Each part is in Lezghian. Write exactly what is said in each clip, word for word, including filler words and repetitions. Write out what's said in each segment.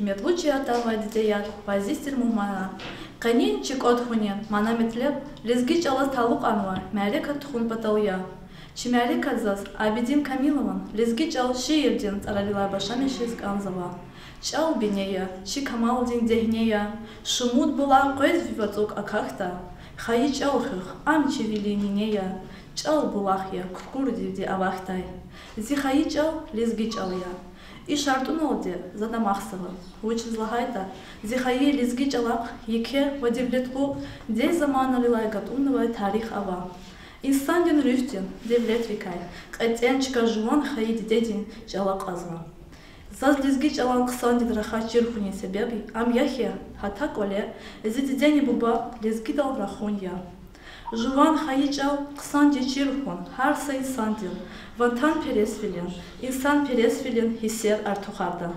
Гьуьрметлу чи атанвай дидеяр ва азиз тир мугьманар! Къенин чи кӀватӀ хьунин мана-метлеб лезги чӀалаз талукьарнавай мярекат тухун патал я. Чи мярекат заз Абидин Камилован лезги чӀал шиирдин цӀарарилай башламишиз кӀанзава. ЧӀал бине я, чи камалдин дегьне я, шумуд булах къвез ви вацӀук акахьда, хайи чӀал хуьх, ам чи вилин нине я, чӀал булах я, куркурдивди авахьдай. Зи хайи чӀал лезги чӀал я. И шартӀуналди за дамахзава, вучиз лагьайтӀа зи хайи лезги чӀалахъ еке ва девлетлу, дегь заманрилай гатӀуннавай тарих ава. Инсандин руьгьдин девлетрикай кьетӀен чка жуван хайи дидедин чӀала кьазва. Заз лезги чӀалан хъсандиз рахаз чир хьунин себеб ам я хьи, гьатта кӀвале зи дидени буба лезгидал рахун я. Жуван хайи чӀал хъсандиз чир хьун гьар са инсандин ватанпересвилин, инсанпересвилин гьиссер артухарда.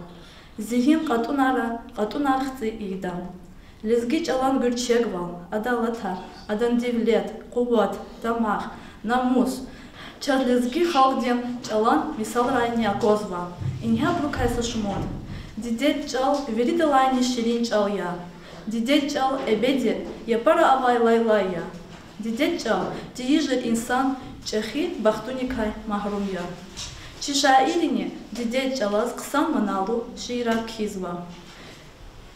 Зигьин кьатӀунара кьатӀунар хци ийида. Лезги чӀалан гуьрчегвал, адалатар, адан девлет, къуват, дамах, намус чаз лезги халкьдин чӀалан мисалрайни аквазва. Ингье абурукай са шумуд. Дидед чӀал виридалайни ширин чӀал я. Дидед чӀал эбеди япара авай лайлай я. Дидед чӀал тийижир инсан чӀехи бахтуникай магьрум я. Чи шаиррини дидед чӀалаз хъсан маналу шиирар кхьизва.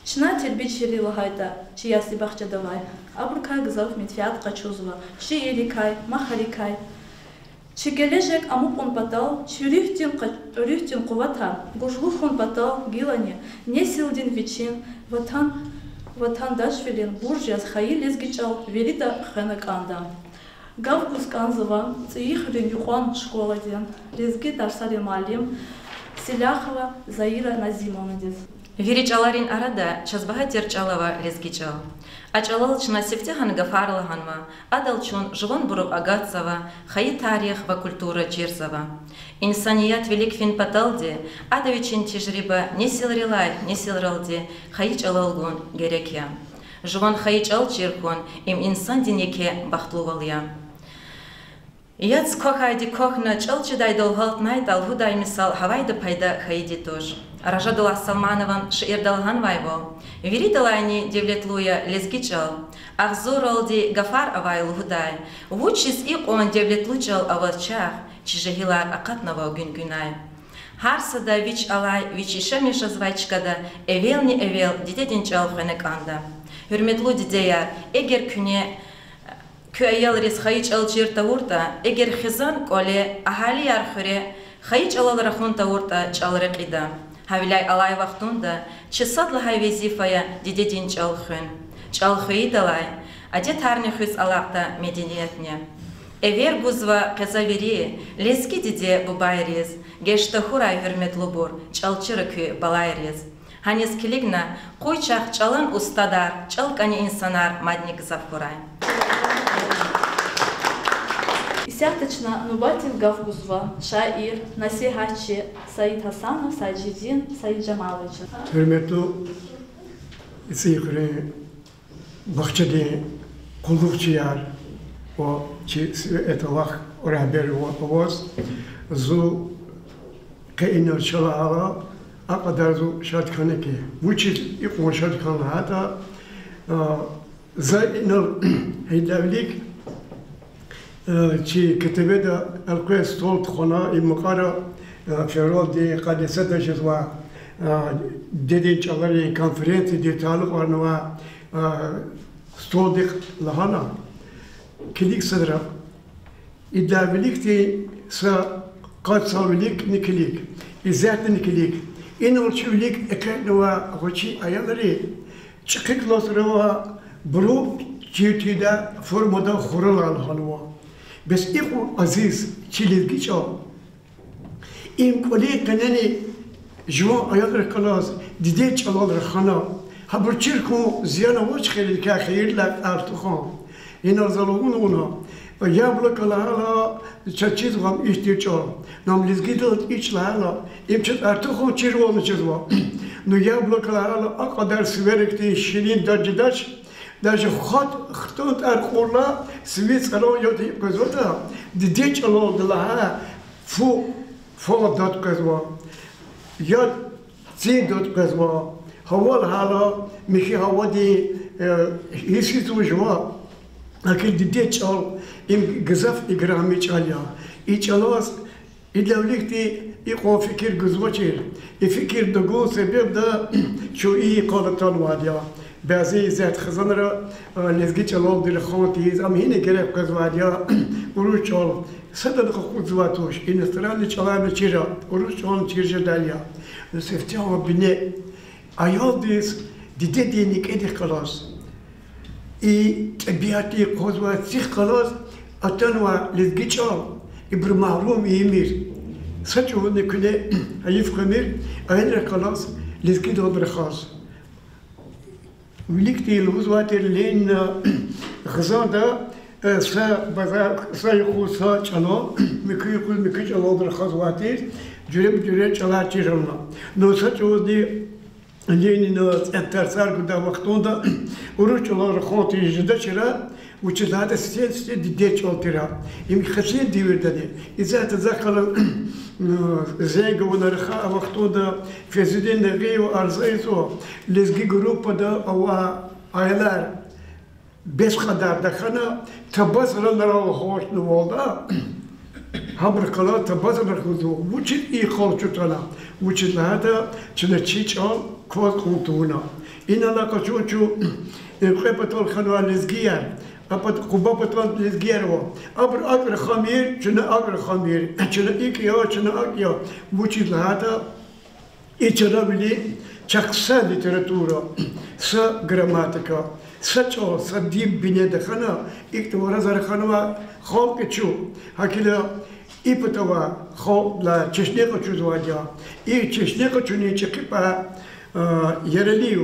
Чна тербиячийри лагьайтӀа, чи ясли-бахчада авай, абурукай гзаф менфят къачузва шииррикай, махарикай. Чи гележег амукьун патал, чи руьгьдин къа-, руьгьдин къуватар гужлу хьун патал гилани несилдин вичин ватан-, ватандашвилин бурж яз хайи лезги чӀал вирида хвена кӀанда. Гаф гуз кӀанзава ЦӀийи хуьруьн юкьван школадин лезги тарсарин муаллим Селяхова Заира Назимовнадиз. Вири чӀаларин арада чаз багьа тир чӀал ава лезги чӀал. А чӀалал чна сифтегьан гафар лагьанва, адал чун жуванбурув агатзава, хайи тарих ва культура чирзава. Инсаният вилик фин паталди ада вичин тежриба несилрилай несилралди хайи чӀалал гун герек я. Жуван хайи чӀал чир хьун им инсандин еке бахтлувал я. Яц квахьайди квахьна, чӀал чидайдал гьалтнайтӀа лугьудай мисал гьавайда пайда хьайиди туш. Ражадуллагь Салманован шиирда лагьанвайвал, виридалайни девлетлу я лезги чӀал, агъзурралди гафар авай лугьудай, вучиз икьван девлетлу чӀал аваз чахъ чи жегьилар акъатнава гуьнгуьнай. Гьар сада вич алай, вич яшамиш жезвай чкада эвелни-эвел дидедин чӀал хвена кӀанда. Гьуьрметлу дидеяр, эгер куьне куь аялриз хайи чӀал чир тавуртӀа, эгер хизан кӀвале, агьалияр хуьре хайи чӀалал рахун тавуртӀа, чӀал рекьида. Гьавиляй алай вахтунда чи сад лагьай везифа я дидедин чӀал хуьн. ЧӀал хвейидалай адетарни хуьз алакьда, медениятни. Эвер гузва къе за вири лезги диде-бубайриз, геж тахьурай, гьуьрметлубур, чӀал чира куь балайриз. Гьаниз килигна къуй чахъ чӀалан устадар, чӀал кӀани инсанар мадни гзаф хьурай. Исятда чна нубатдин гаф гузва шаир, насигьатчи Саид Гьасанов Сажидин Саиджамаловичаз. Гьуьрметлу ЦӀийи хуьруьн бахчадин къуллугъчияр ва чи Световах регьбер ва аваз, зун къе инал чалай гьала, а кьадар зун шад хьана хьи. Вучиз икьван шад хьана лагьайтӀа, а, за инал гьайидалай вилик, э, чи КТВ-да элкъвей стол тухвана, и мукьвара, э, февралдин къад яз сада жезва, э, дидедин чӀаларин конференциядиз талукьарнавай, э, столдихъ лагьана. Килиг садра, идалай виликди са къад йисан виликни килиг, исятдани килиг, инал чи вилик экъечӀнавай гъвечӀи аялри чӀехи классра авайбуру чиртида формада хуралай лагьанва. Бес икьван азиз чи лезги чӀал. Им кӀвалин къенени жуван аялрихъ галаз дидед чӀалал рахана, гьабур чир хьун зиян авач хьи, рикай хийирдилай артухан. Инал за лугьун вуна, яблоко лагьайла, чаз чизва ам ихьтин чӀал. Ам лезгидал ич лагьайла, им чаз артухан чирвални чизва. Ну, яблоко лагьайла, а кьадар сиве рикӀин ширин дад жедач, даже хат хтун тӀвар кьурла, сиве цӀарал яд къвезватӀа, дидед чӀалалди лагьай фу, фу дад къвезва. Яд цин дад къвезва. Гьава лагьайла, михьи гьавадин, э, гьисс ийиз жува, гьакӀ дидед чӀал, им гзаф играми чӀал я. И чӀалаз идалай виликди икьван фикир гузвачир. И фикир тагун себебда чун и йикъалди атанвайди я. Бязи исятда хизанра, э, лезги чӀалалди рахан тийиз, ам гьина герек къвезвайди я, урус чӀал. Садани къакъудзавай туш, иностранный чӀаларни чира, урус чӀални чир жедайди я. Ну, сифте ам бине аялдиз дидедин некӀедихъ галаз, и тӀебиатдихъ, къвезвай цихъ галаз атанвай лезги чӀал, ибуру магьрум ийимир. Са чӀавузни куьне гьайиф кьамир, аялрихъ галаз лезгидалди рахаз. Виликди лугьузвай тир Ленина хизанда, э, са базар, са юкъуз са чӀалал, муькуь юкъуз муькуь чӀалалди рахазвай тир, жуьреба-жуьре чӀалар чир хьана. Ну, са чӀавузни Ленина цӀен тарсар гудай вахтунда урус чӀалал рахан тийиз жедачир, вучиз лагьайтӀа сифте-сифте дидед чӀал тир. Им хесет девирдани. Исятда захъ галаз зенг авуна рахай вахтунда Фейзудин Нагъиева арза ийизва, лезги группада авай аялар бес кьадар тахьана, табасаранрал гьалтнавалда, гьабурухъ галаз табасаран хуьзва, вучиз и къал чӀутӀана, вучиз лагьайтӀа чна чи чӀал кваз кьун тавуна. Инал алай къачун чун, э, кьве патал хьанвай лезгияр, а пат-, Къуба патал лезгияр ава. Абуру акӀ рахамир, чна акӀ рахамир, чна икӀ я, чна акӀ я. Вучиз лагьайтӀа и чаравили чахъ са литература, са грамматика, са чӀал, са дин бине тахьана, икӀ тӀвар гьазар хьанвай халкь я чун. ГьакӀ хьайила и патавай халкьдилай чешне къачузвайди я. И чешне къачунин чӀехи пай, а, Яралиев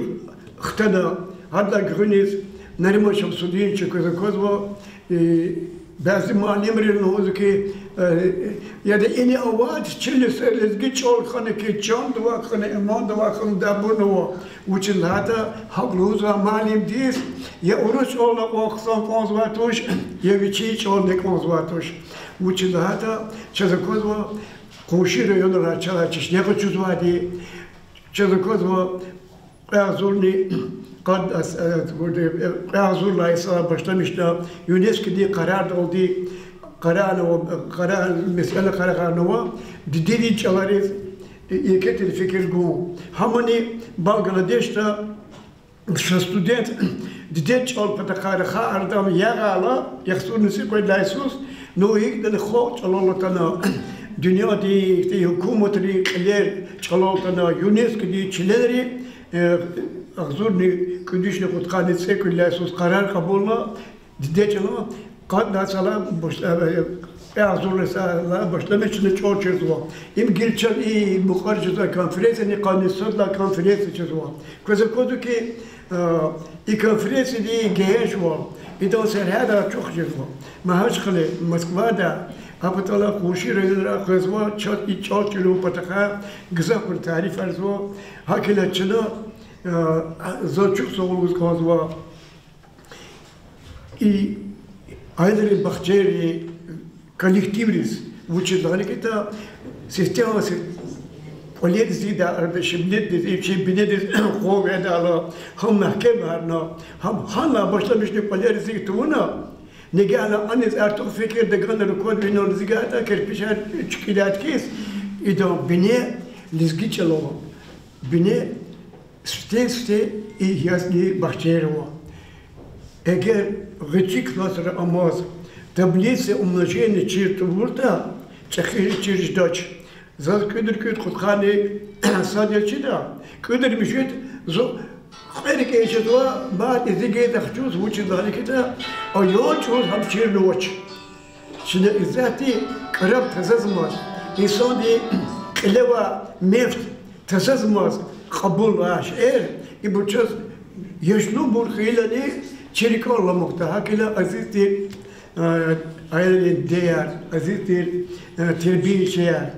хтана, гьадалай гуьгъуьниз Нариман Шамсудиновича квез аквазва, э, бязи муаллимри лугьузва хьи, э, яда, ина авайди чилиз лезги чӀал хьана хьи, чандавай хьана, имандавай хьана, дабурнава. Вучиз лагьайтӀа гьакӀ лугьузвай муаллимдиз я урус чӀални кьван хъсан кӀанзавай туш, я вичин чӀални кӀанзавай туш. Вучиз лагьайтӀа чаз аквазва къунши районрай чалай чешне къачузвайди, чаз аквазва кьве агъзурни къад-, ас-, э, кьве агъзурлай йисалай башламишна ЮНЕСКО-дин къарардалди къарагънава, къара-, месэла къарагъарнава, дидедин чӀалариз и-, еке тир фикир гун. Гьамани Бангладешда са студент дидед чӀал патахъай рахай арадам ягъайла, яхцӀурни цӀикьвед лагьай йисуз, ну, гьикӀ ятӀани халкь чӀалал атана, дуьньядин ихьтин гьукуматрин кьилер чӀалал атана, ЮНЕСКО-дин членри, э, агъзурни кӀуьд вишни кьудкъанни цӀекӀуьд лагьай йисуз къарар кьабулна, дидед чӀалал къад лагьай йисалай баш-, э, кьве агъзурлай йисалай башламишна чна чӀал чизва. Им гила чаз и мукьвара жезвай конференцияни къанни сад лагьай конференция чизва. Квез аквазва хьи, э, и конференциядин гегьеншвал, идан сергьятар ачух жезва. Магьачкъала, Москвада, а паталай къунши районра къвезва, чаз и чӀал чирун патахъай гзафбуру тарифарзава. ГьакӀ хьайила чна, э, заз чухсагъул лугьуз кӀанзава и аялрин бахчайрин коллективриз, вучиз лагьана хьайитӀа, сифтегьан сиф-, кӀвалериз ийидай арада чи бинедиз, чи бинедиз къван вегьидайла, гьам мягькемарна, гьам гьанлай башламишна кӀвалериз ийиз тавуна, нагагьлай аниз артух фикир тагана, руквади винел лезгияр ятӀа, кирпичар чуькьидай хьиз, идан бине лезги чӀал ава, бине сифте-сифте и ясли, бахчайрив. Эгер гъвечӀи классра амаз таблица умножения чир тавуртӀа, чӀехи чир жедач. Заз кӀуьд рикӀуьд кьудкъанни сад яз чида, кӀуьд рикӀуьд муьжуьд, зун кьве рикӀел жезва, мад изигез ахчуз, вучиз лагьана хьайитӀа, аял чӀавуз гьам чирнавач. Чна исятда кӀараб тазазмаз, инсандин кьиле авай мефт тазазмаз кьабулнавай шейэр, ибур чаз яшлубур хьайилани чи рикӀел аламукьда. ГьакӀ хьайила, азиз тир, э, аялрин дидеяр, азиз тир, э, тербиячияр,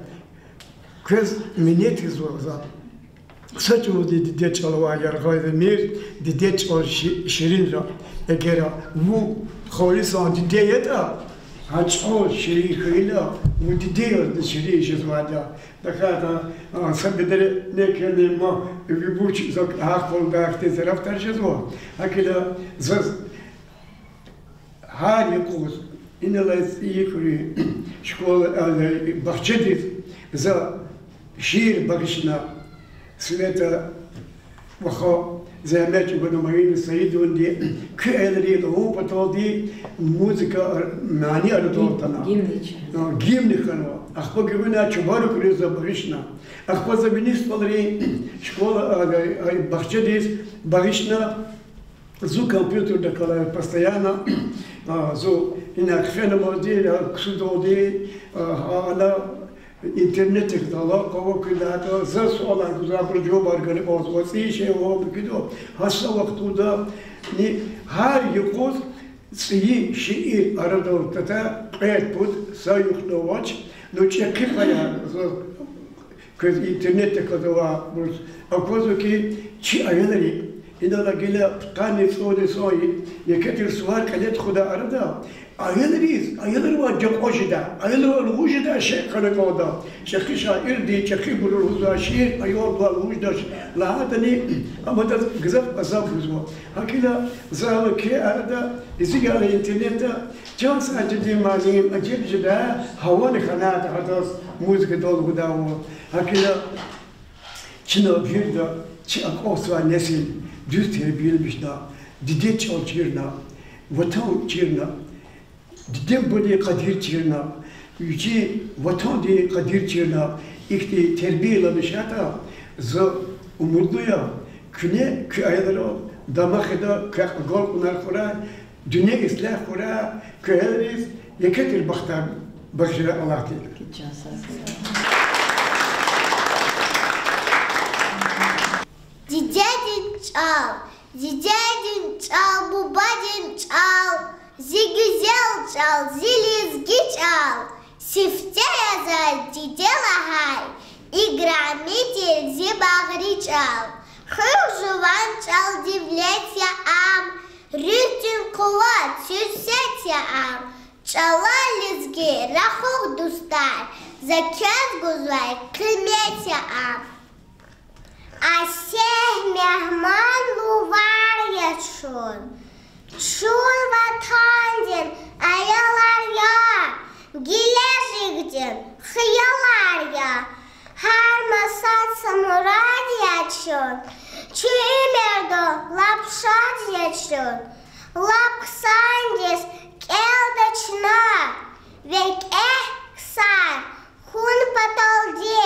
квез минет ийизва за. Са чӀавузни дидед чӀал авай яргъай замир, дидед чӀал ши-, ширинра. Эгер вун халисан диде ятӀа, Гьа чӀал ширин хьайила, вун дидедизни ширин жезвайди я. ТахьайтӀа, а, са бедерек кӀелна, ма ви вуч, за гьахъ-вахъ ахьтин зарафатар жезва. ГьакӀ хьайила заз гьар юкъуз, инал алай цӀийи хуьруьн школа, а, бахчадиз за шиир багъишна, Света ваха, зегьмет чӀугуна Марина Саидовнади, куь аялри лугьун паталди музыка, мани арадал атана. Гимн хьанва. Ахпа гуьгъуьна Чубарукриз за багъишна. Ахпа за вини СтӀалрин школа, а, а, бахчадиз багъишна. Зун компьютердик галай постоянно, а, зун ина хъфенамазди, я ксудалди, а, ана интернетдихъ алакъа ава куьн лагьайтӀа, за суалар гузвайбуруз жавабар гана кӀанзава, цӀийи шей ава куьда, гьа са вахтунда ни гьар юкъуз цӀийи шиир арадал ататӀа, кьвед-пуд, са юкъуз авач, ну чӀехи паяр за Квез интернетда кваз авайбуруз аквазва хьи, чи аялри, инал гила пудкъанни цӀуд йисан еке тир сувар кьиле тухудай арада, аялриз, аялривай жакьваз жедай, аялривай лугьуз жедай шей хьана кӀанда. ЧӀехи шаирди чӀехибуру лугьузвай шиир аялдивай лугьуз жедач лагьайтӀани, ам адаз гзаф азаб гузва. ГьакӀ хьайила за ава куь арада, изигайла интернетда, чан сажидин мани, ажеб жедай гьавани хьанайтӀа гьадаз музыкадал лугьудайвал. ГьакӀ хьайила чна вирида чи акьалтзавай несил дуьз тербияламишна, дидед чӀал чирна, ватан чирна, диде-бубадин къадир чирна, вичин ватандин къадир чирна, ихьтин тербияламишайтӀа, за умудлу я, куьне, куь аялрал дамахда, квехъ агалкьунар хьурай, дуьнья ислягь хьурай, куь аялриз еке тир бахтар бахширай Аллагьди. Дидедин чӀал, дидедин чӀал, бубадин чӀал, зи гуьзел чӀал, зи лезги чӀал, сифте я заз диде лагьай, играми тир зи багъри чӀал. Хуьх жуван чӀал, девлет я ам, руьгьдин къуват, суьрсет я ам. ЧӀалал лезги рахух, дустар, за квез гузвай къимет я ам. Асег мегьман лувар я чун, чун ватандин аялар я, гележегдин хиялар я. Гьар масад са мурад я чун, чи уьмуьрда лап шад я чун. Лап хъсандиз кӀелда чна викӀегь ксар хуьн паталди,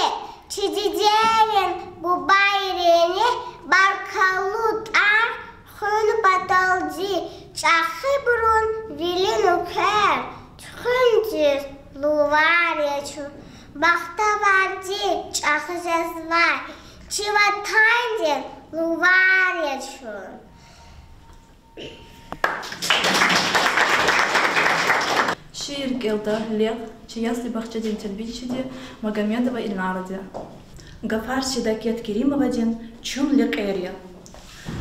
чи дидейрин, бубайрини баркаллу тӀвар хуьн паталди, чӀехибурун вили нуькер, туьхуьнциз лувар я чун. Бахтаварди чӀехи жезвай чи ватандин лувар я чун. Шиир кӀелда Лекь, чи ясли-бахчадин тербиячиди Магомедова Ильнаради. Гафар Седакъет Керимовадин. Чун лекьер я.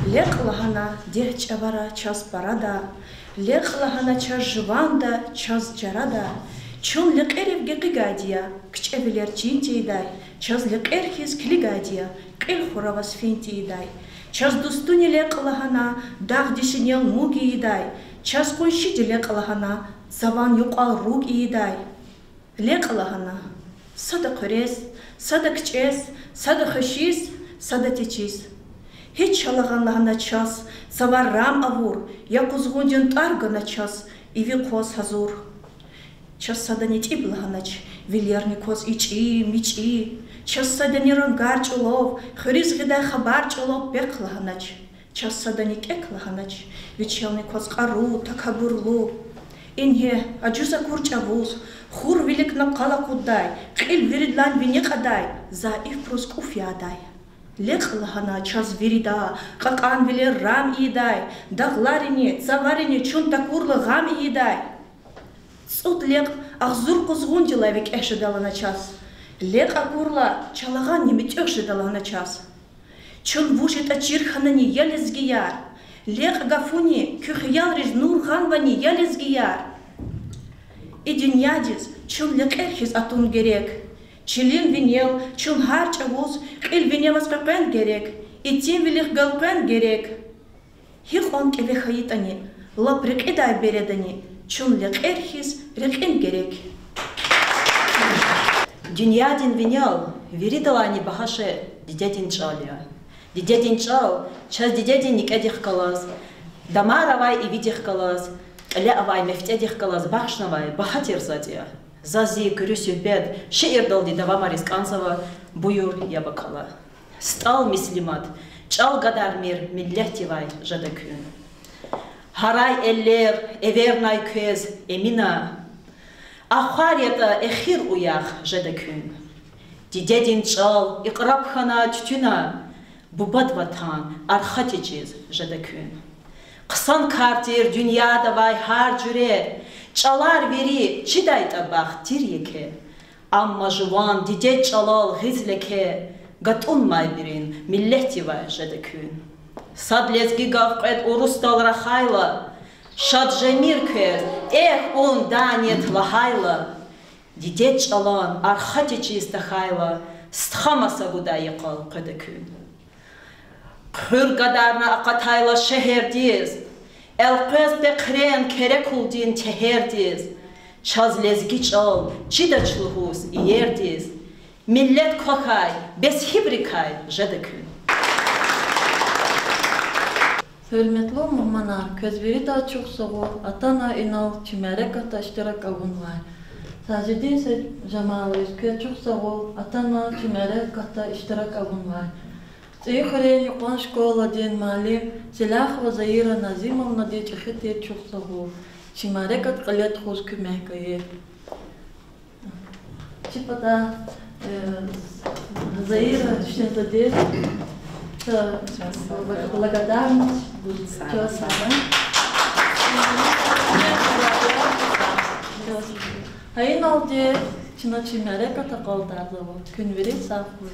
Лекь лагьана дегь чӀавара чаз парада, лекь лагьана чаз жуванда, чаз чарада. Чун лекьерив гекъигайди я, кичӀевилер чин тийидай, чаз лекьер хьиз килигайди я, кьил хураваз фин тийидай. Чаз дустуни лекь лагьана, дагъдин синел муг ийидай, чаз къуншиди лекь лагьана, цаван юкьвал руг ийидай. Лекь лагьана сада хъуьрез, сада кичӀез, сада хвешиз, сада течиз. Гьич чалагъан лагьана чаз, цавар рам авур, я къузгъундин тӀвар гана чаз, иви хъваз гьазур. Чаз садани тӀиб лагьанач, вилерни кваз ичӀи, мичӀи. Чаз садани рангар чӀулав, хуьруьз гъидай хабар чӀулав пехъ лагьанач. Чаз садани кӀек лагьанач, вичелни кваз кьару, такабурлу. Ингье, ажуз акур чӀавуз, хур виликна къал акъуддай, кьил виридалай вини кьадай, заифбуруз кӀуф ядай. Лекь лагьана чаз вирида, кьакьанвилер рам ийидай, дагъларини, цаварини чун такурла гъам ийидай. ЦӀуд лекь агъзур къузгъундилай викӀегь жеда лагьана чаз. Лекь акурла, чалагъанни муьтӀуьгъ жеда лагьана чаз. Чун вуж ятӀа чир хьанани, я лезгияр? Лекь гафуни куь хиялриз нур гъанвани, я лезгияр? И дуьньядиз чун лекьер хьиз атун герек. Чилин винел чун гьар чӀавуз кьил вине аваз къекъвен герек. Итимвилихъ галкъвен герек. Гьикьван кӀеве хьайитӀани, лап рекьидай бередани чун лекьер хьиз рекьин герек. Дуьньядин винел виридалайни багьа шей дидедин чӀал я. Дидедин чӀал чаз дидедин некӀедихъ галаз, дамарда авай ивидихъ галаз, кьиле авай мефтӀедихъ галаз бахшнавай багьа тир затӀ я. За зи куьруь суьгьбет шиирдалди давамариз кӀанзава, буюр, яб акала. СтӀал Муслимат, чӀал гадармир миллетдивай жеда куьн. Гьарай эллер эвернай квез, Эмина, ахвар ятӀа эхир уях жеда куьн. Дидедин чӀал икьраб хьана туьтуьна, бубад ватан арха течиз жеда куьн. Хъсан кар тир дуьньяда авай гьар жуьре, чӀалар вири чидайтӀа бахт тир еке. Амма жуван дидед чӀалал гъиз леке, гатӀунмайбурун миллетдивай жеда куьн. Сад лезги гаф кьвед урусдал рахайла, шад жемир квез, эхь, ун данет лагьайла, дидед чӀалан арха течиз тахьайла, стха маса гудай йикъал къведа куьн. Хуьр гадарна акъатайла шегьердиз, элкъвез пехърен керекулдин тегьердиз, чаз лезги чӀал чидач лугьуз иердиз, миллет квахьай бес гьибрикай жеда куьн. Гьуьрметлу мугьманар, квез виридаз чухсагъул атана инал чи мярекатда иштирак авунвай. Сажидин Саиджамалович, квез чухсагъул атана чи мярекатда иштирак авунвай. ЦӀийи хуьруьн юкьван школадин муаллим Селяхова Заира Назимовнади чӀехи тир чухсагъул, чи мярекат кьиле тухуз куьмек гайи. Чи патай, э, Заира Шензадиевна, благодарность. Гьа иналди чна чи мярекат акьалтӀарзава. Куьн вири сагъ хьуй.